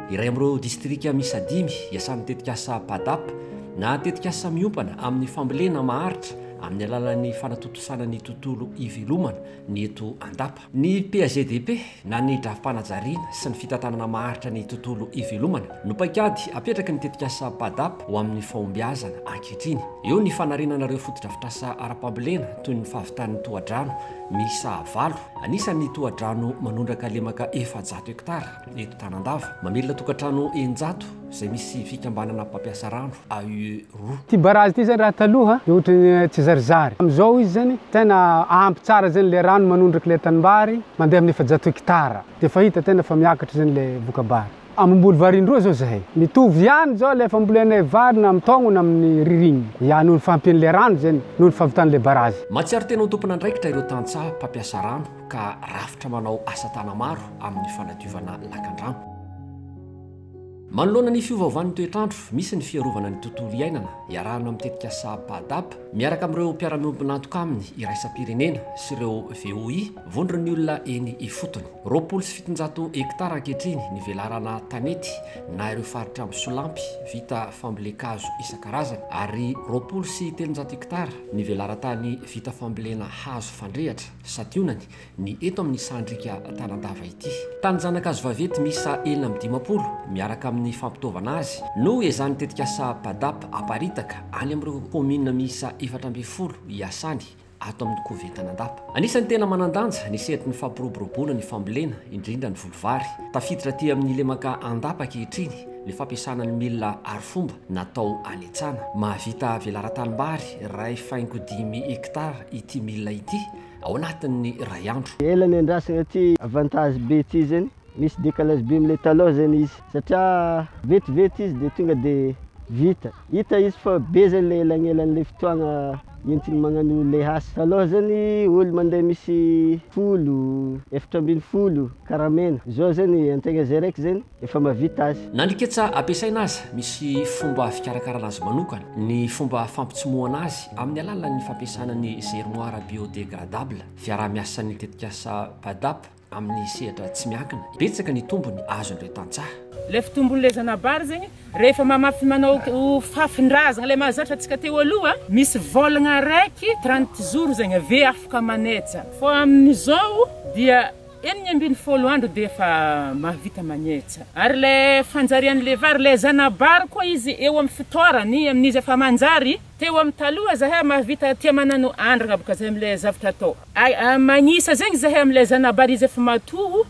Iray amin'ireo distrika miisa dimy iasan'ny tetikasa PADAP na tetikasa miompana amin'ny fambolena maharitra amin'ny alalan'ny fanatontosana ny tontolo ivelomana ny eto Andapa. Ny PAGDP na ny drafi-panajariana sy ny fitantanana maharitra ny tontolo ivelomana no paikady apetraky ny tetikasa PADAP ho amin'ny fahombiazana ankehitriny. Eo ny fanarenana ireo fotodrafitrasa ara-pambolena toy ny fahavitan'ny tohadrano miisa valo, anisan'ny tohadrano manondraka lemaka 400 hektara eto Tanandava, mamelona tokantrano 600 izay misy fikambanana mpampiasa rano, AUE, roa. Ity barazy ity zany raha taloha dia ohatran'ny tsy zarizary. Amin'izao izy zany tena ampy tsara zany le rano manondraka le tanimbary mandeha amin'ny 400 hektara. Dia efa hita tena fa miakatra zany le voka-bary. Mamboly vary indroa zao zahay. Mitovy ihany zao le fambolenay vary na amin'ny taogno na amin'ny ririnina. Ya noho ny fahampian'le rano zany, noho ny fahavitan'le barazy. Mahatsiaro tena ho tompon'andraikitra ireo tantsaha mpampiasa rano ka rafitra manao asa tana-maro amin'ny fanadiovana lakandrano. Manoloana ny fiovaovan'ny toetr'andro, misy ny fiarovana ny tontolo iainana iarahana amin'ny tetikasa PADAP miaraka amin'ireo mpiara-miombon'antoka aminy iraisam-pirenena sy ireo VOI, vondron'ny olona eny ifotony. 720 hektara ankehitriny ny velarana tanety na ireo faritra misolampy vita fambolen-kazo isan-karazany ary 320 hektara ny velaran-tany vita fambolena hazo fandrehatra, santionany, ny eto amin'ny Sandrika Tanandava ity. Tanin-janakazo vaventy miisa 56 miaraka amin'ny fampitaovana azy no ezahan'ny tetikasa PADAP aparitaka any amin'ireo kaominina miisa 14 iasany ato amin'ny Cove Tanandapa. Anisan'ny tena manan-danja ny sehatry ny fampiroboroboana ny fambolena, indrindra ny voly vary. Tafiditra aty amin'ny lemaka Andapa ankehitriny ny fampiasana ny milina arifomba natao hanetsana. Mahavita velaran-tanimbary 1.5 hektara ity milina ity ao anatin'ny iray andro. Ela niandrasana ty avantage be ty zany, misy décalage be amle taloha zany izy satria vetivety izy de tonga de vita. Hita izy fa be zany le elanelan'le fotoagna entiny magnano le asa. Taloha zany olo mandeha misy 10, 14 karamena, zao zany antegna zay raiky zany efa mahavita azy. Na ny ketsa ampiasaina aza, misy fomba fikarakarana azy manokana, ny fomba fampitsimohana azy amin'ny alalan'ny fampiasana ny germoir biodégradable, fiaraha-miasan'ny tetikasa PADAP amin'ny sehatra tsy miankina. Betsaka ny tombony azon'ireo tantsaha. Le fitombon'le zanabary zegny rehefa mamafy manao fafin-drazagna le mahazatra antsika teo aloha, misy vôlagna raiky 30 jours zegny ave afaka manetsa, fô amin'izao dia 16 andro dia efa mahavita manetsa. Ary le fanjarian'le vary, le zanabary koa izy eo amin'ny fitoerany, amin'izy efa manjary, teo amin'ny taloha zahay mahavita tia manano andrana boka zahay am'le zavatra atao. Magnisa zegny zahay am'le zanabary izy efa matoa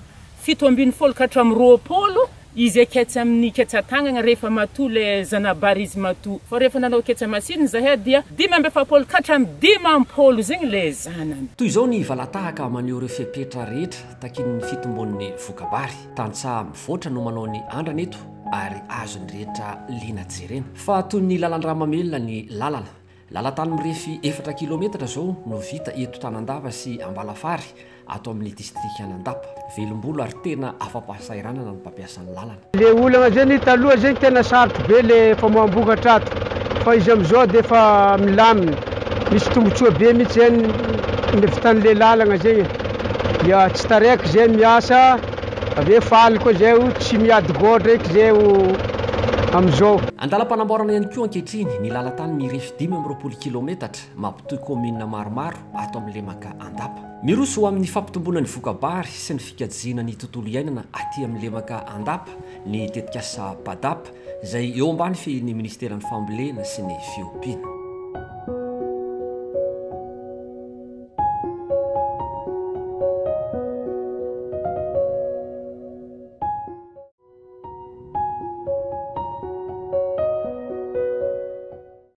17 ka hatramin'ny 20 izy aketsy amin'ny ketsa tagnana rehefa matoa le zanabary izy matoa. Fa rehefa nanao ketsa masiny zahay dia 45 ka hatramin'ny 50 zegny le zanany. Toy izao ny valatahaka maneho ireo fepetra rehetra takian'ny fitombon'ny voka-bary. Tantsaha mivoatra no manao ny andrana eto ary azon'ny rehetra liana jerena. Fa toy ny lalan-drà mamelona ny lalana. Lalan-tany mirefy efatra kilometatra izao no vita eto Tanandava sy Ambalafary ato amin'ny distrikan'Andapa. Velombolo ary tena afa-pahasahiranana ny mpampiasa ny lalana. Le olana zany taloha zany tena sarotro be le famoaham-bokatra ato, fa izy amizao dia efa milamina, misy tombotsoa be mihitsy zany ny vitan'le lalana zegny, dia tsy taraiky zay miasa, avy eo faly koa zay tsy miady gôdra eky zay amizao. Andalam-panamboarana ihany koa ankehitriny ny lalan-tany mirefy 25 kilometatra mampitohy kaominina maromaro ato amin'ny lemaka Andapa. Miroso ho amin'ny fampitomboana ny voka-bary sy ny fikajiana ny tontolo iainana aty amin'ny lemaka Andapa ny tetikasa PADAP izay eo ambany fehin'ny minisiteran'ny fambolena sy ny fiompiana.